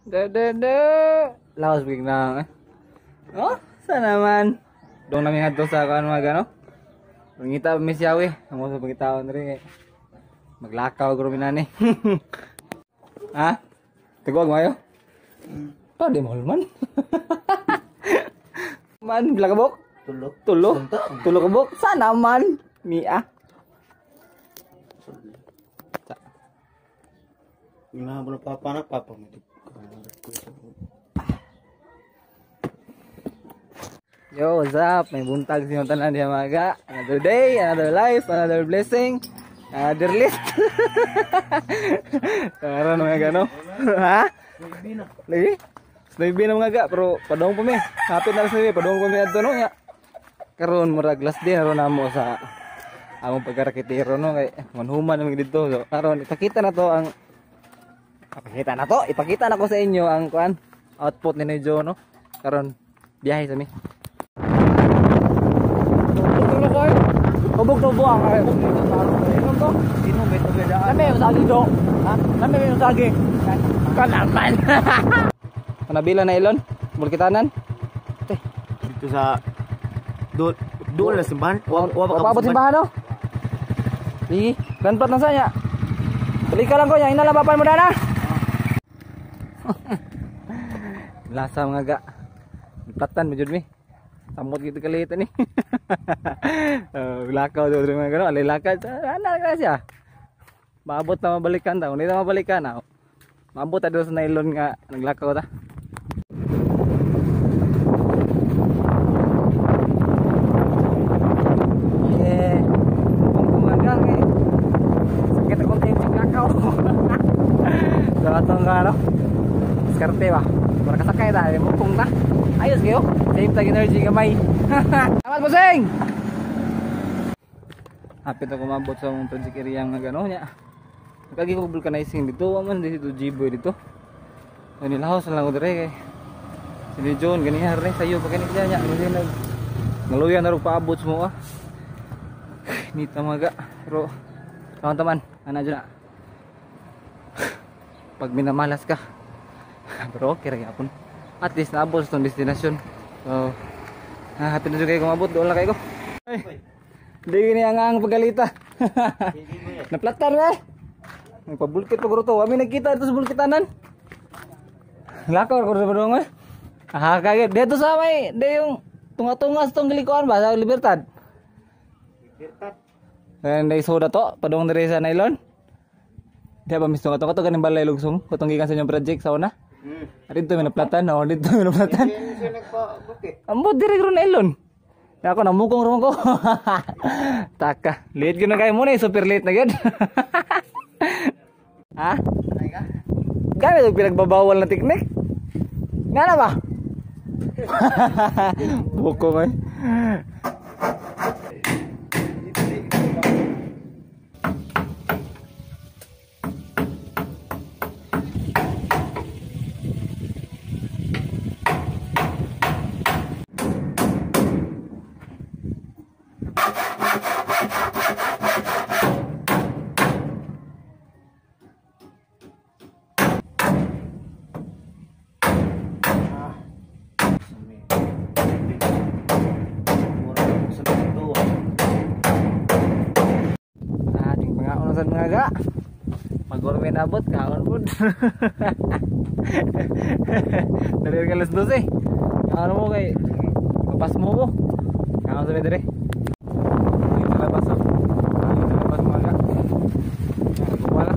De de de. Laos big na eh. Oh, sana man. Dong nami ngadto sa kuan mga gano. Pangita mi siya we. Amo sa pangitaon diri kay maglakaw guro mi nani. Ha? Tiguag mayo? Pa di mo man. Man pila ka buk? Tulo. Tulo. Tulo ka buk. Sana man. Mia. Nga mo papa na papa mo. Yo, what's up? May buntag sa tanan diha mga. Another day, another life, another blessing, another list. Karon mga gano? Ha? Lagi? Snowy na mga ga, pero padung pa mi. Hapit na snowy, padung pa mi adto no nya. Karon murag last day na ron namo sa among pagkarakitero no kay manhuman na mi didto. So, karon ipakita na to ang ipakita na to, ipakita na ko sa inyo ang kuan output ni Joe no. Karon biyahe sa mi. Tubog tubo ang kayo. Inom to? Inom ito bedaan. Kami yung sagi Jo. Ha? Kami yung sagi. Kanaman. Panabila na ilon. Bulkitanan. Te. Dito sa doon doon na simbahan. Wa Wa pa simbahan no. Sige, ganpat na sa niya. Balik ka lang ko nya, inalabapan mo dana. Lasa mga ga. Platan mo jud mi. Samot gitu kaliit ni. Lakaw do mga gano, alay lakad. Ana ka siya. Maabot na mabalikan ta. Hindi na mabalikan na. Maabot ta do sa nylon nga naglakaw ta. Eh, kung kumagang eh. Sakit akong tintik lakaw. So atong ano? Diskarte ba? Para kasakay ta, mukong ta. Ayos kayo. Save tag energy gamay. Salamat bossing. Hapit ako mabot sa mong project area nga gano nya. Kagi ko vulcanizing dito, wa man dito G-boy dito. Ani lahos lang ko dire kay. Si John ganiha rin sayo pa kani siya nya. Nag ngaluya na rog paabot sa mo ah. Nita maga pero taman-taman ana jud na. Pag minamalas ka. Pero okay ra gyapon. At least naabot sa tong destinasyon. So, hapit na jud kayo kumabot, doon lang kayo ko. Ay, di gini ang pagalita. Naplatan eh. Nagpabulkit pa guro to. Kami nagkita dito sa bulkitanan. Lakaw ko sa padung eh. Ah, kagit. Dito sa may, di yung tunga-tunga sa tong gilikuan ba sa Libertad. Libertad. Then dai soda to, padung diri sa nylon. Di ba mis tunga-tunga to ganing balay lugsong, kutong gikan sa inyong project sa una. Dito may naplatan, no? Dito may naplatan. Ambot diri gro nylon. Ya ako namukong ron ko. Taka, late gyud na kayo muna, super late na gyud. Ha? Gamit og pinagbabawal na teknik. Nga na ba? Buko may. Mga ga magorme nabot kaon pud. Dali ka alas 12. Kaon mo kay mapas mo ko. Kaon sa dire. Dito labas oh. Dito labas mga ga. Wala.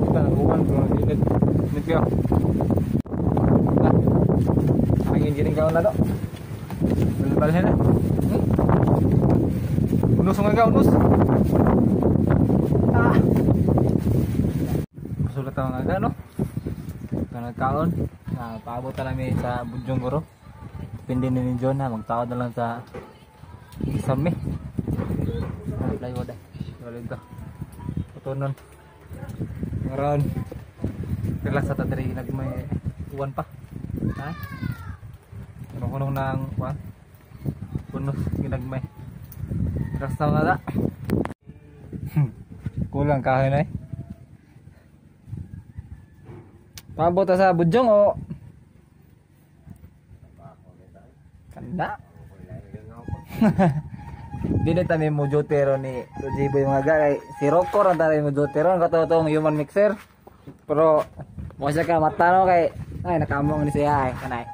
Buta buwan ko init. Init kayo. Angin gining kaon na do. Balhin na. Unus mga ga, unus. Ah. Sulat ang mga no. Ito nagkaon. Na paabot na namin sa Budyong Guro. Depende ni John ha, magtaod na lang sa Isami. Plywood eh. Wala ito. Putunon. Ngaron. Relax sa tadri nagmay uwan pa. Ha? Kunong-kunong ng uwan. Punos ginagmay. Relax na nga. Kulang kahoy na eh. Paabot ta sa Budyong o Kanda. Di na tami mo jotero ni Rojiboy mga ga kay si Rocco ra tami mo jotero ang katong human mixer. Pero mo siya ka mata no kay ay nakamong ni siya ay kanay.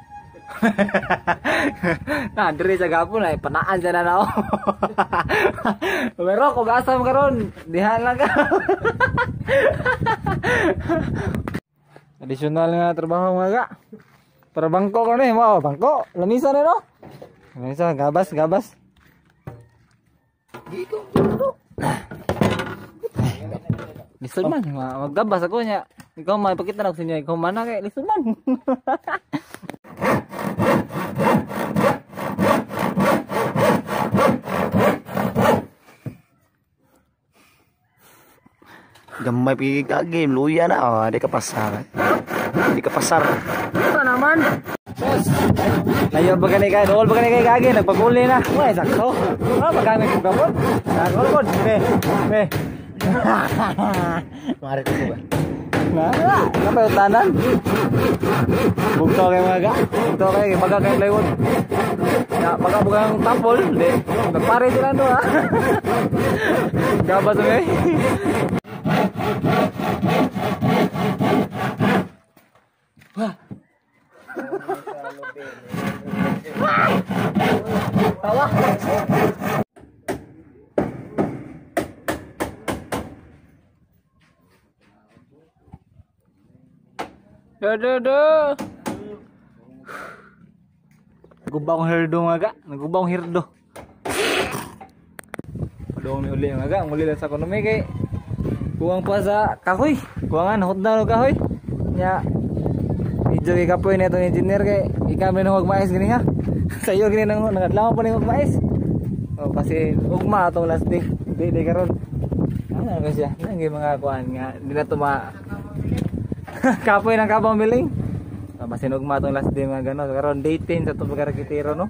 Na diri sa gapon ay panaan siya na nao. Pero kung asa mo karon, diha lang ka. Additional nga trabaho mga ga. Para bangko ko ni, wow, bangko. Lamisa na no. Lamisa, gabas, gabas. Lisod man, maggabas ako niya. Ikaw maipakita na ko sa inyo, ikaw man na kay lisod man. Gamay pigi ka game, luya na oh, di ka pasar. Di ka pasar. Ito naman. Boss. Layo ba gani kay dool ba gani kay kagi nagpaguli na. Uy, sakto. Ah, magamit ko gamot. Sakto ko. Be. Be. Mari ko ba. Na, kapay tanan. Bugto kay mga ga. Bugto kay baga kay plywood. Ya, baga bugang tapol, di. Nagpare sila no ha. Gabas eh. Wah. Tawa. Do do do. Naguba akong herdo mga ga. Naguba akong herdo. Padong mi uli mga ga. Muli lang sa ekonomi kay kuwang pa sa kahoy. Kuwangan hot na no kahoy. Nya medyo kay kapoy na itong engineer kay ikaw man huwag mais gini ha. Sa iyo gini nang nangadlaw pa ni huwag mais. Oh, kasi ugma atong last day. Di di karon. Ano kasi siya? Nang mga kuan nga di na to ma kapoy ng kabang biling. So, basin ugma atong last day mga gano. So, karon day 10 sa itong pagkarakitero no.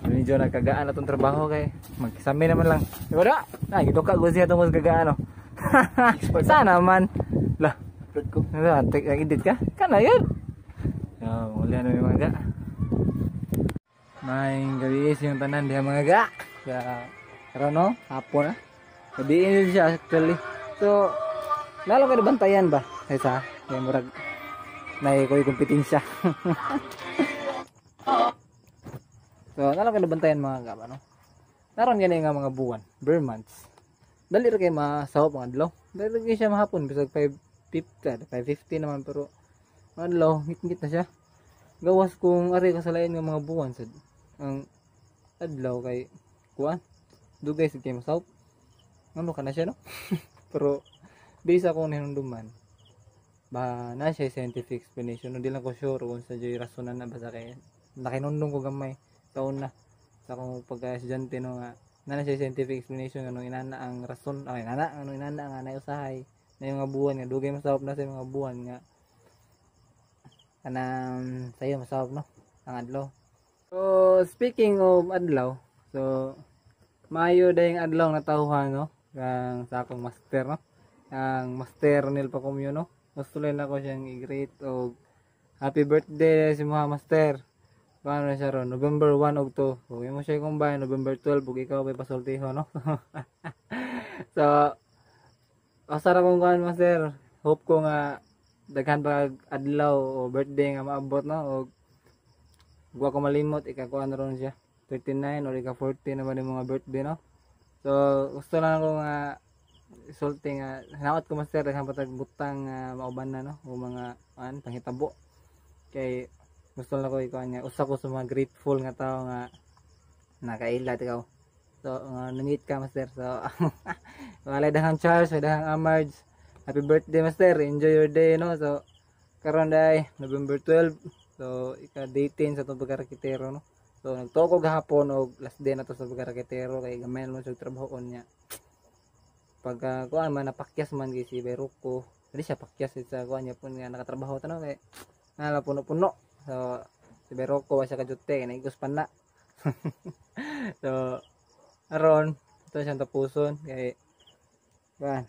Medyo nagkagaan atong trabaho kay magkisami naman lang. Di ba da? Ay gituka ko siya tungkol sa kagaan no. Sana man. Lah, ko. Ano, edit ka? Kana yun. So, muli na mga ga. May gabi yung tanan diha mga ga. Sa karon no, hapon na. Gabi siya actually. So, lalo kayo bantayan ba? Kaysa kay murag nay koy kompetensya. So, lalo kayo bantayan mga ga ba no. Naron gani nga mga buwan, bare months. Dali ra kay masahop ang adlaw. Dali ra kay siya mahapon bisag 5:50, 5:50 naman pero adlaw ngit-ngit na siya. Gawas kung ari ka sa lain nga mga buwan sad ang adlaw kay kuan dugay sad kay masahop. Ngano ka na siya no? Pero based akong hinumduman ba na siya scientific explanation no, di lang ko sure kung sa joy rasonan na basta kay nakinundong ko gamay taon na sa akong pagka-estudyante no nga na siya scientific explanation anong inana ang rason ay inana anong inana nga nay usahay na yung mga buwan nga dugay masahop na sa mga buwan nga kanang sayo masahop no ang adlaw. So speaking of adlaw, so maayo dayong adlaw na tawhan no kang sa akong master no, ang Master Neil Pacumio no. Gusto lang ako siyang i-greet og happy birthday si mga master. Paano na siya ron? November 1 og 2. Kung imo siya combine November 12 ug ikaw may pasultiho no. So asa ra kong kuan master. Hope ko nga daghan pa adlaw o birthday nga maabot no og wa ko malimot ikakuan ron siya 39 or ika 40 naman yung mga birthday no. So gusto lang ako nga sulti nga hinaot ko master daghan pa tag butang mauban na no o mga an panghitabo kay gusto lang ko ikuan nga usa ko sa mga grateful nga tao nga nakailat ikaw. So nangit ka master. So walay daghang Charles, may daghang Amarge. Happy birthday master, enjoy your day no. So karon day November 12. So ika day 10 sa itong pagkarakitero no. So nagtuo ko gahapon og last day na to sa pagkarakitero kay gamay man siya trabahoon niya. Pagka kuan man napakyas man kay si Beruko. Dili siya pakyas sa kuan niya pun nga nakatrabaho ta no kay nala puno-puno. So si Beruko wa siya kajutte kay naigos pa na. So aron ito siyang tapuson kay kuan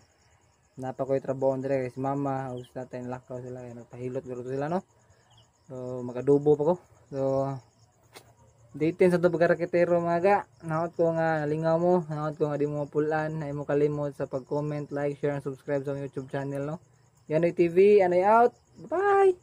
Napa ko'y trabaho dire kay si mama ug sa tatay lakaw sila kay nagpahilot guro sila, no. So magadubo pa ko. So dating sa to pagkaraketero, mga ga. Naot ko nga nalingaw mo, naot ko nga di mo mapulan, ay mo kalimot sa pag-comment, like, share, and subscribe sa akong YouTube channel, no. Yanoy TV, Anoy out. Bye.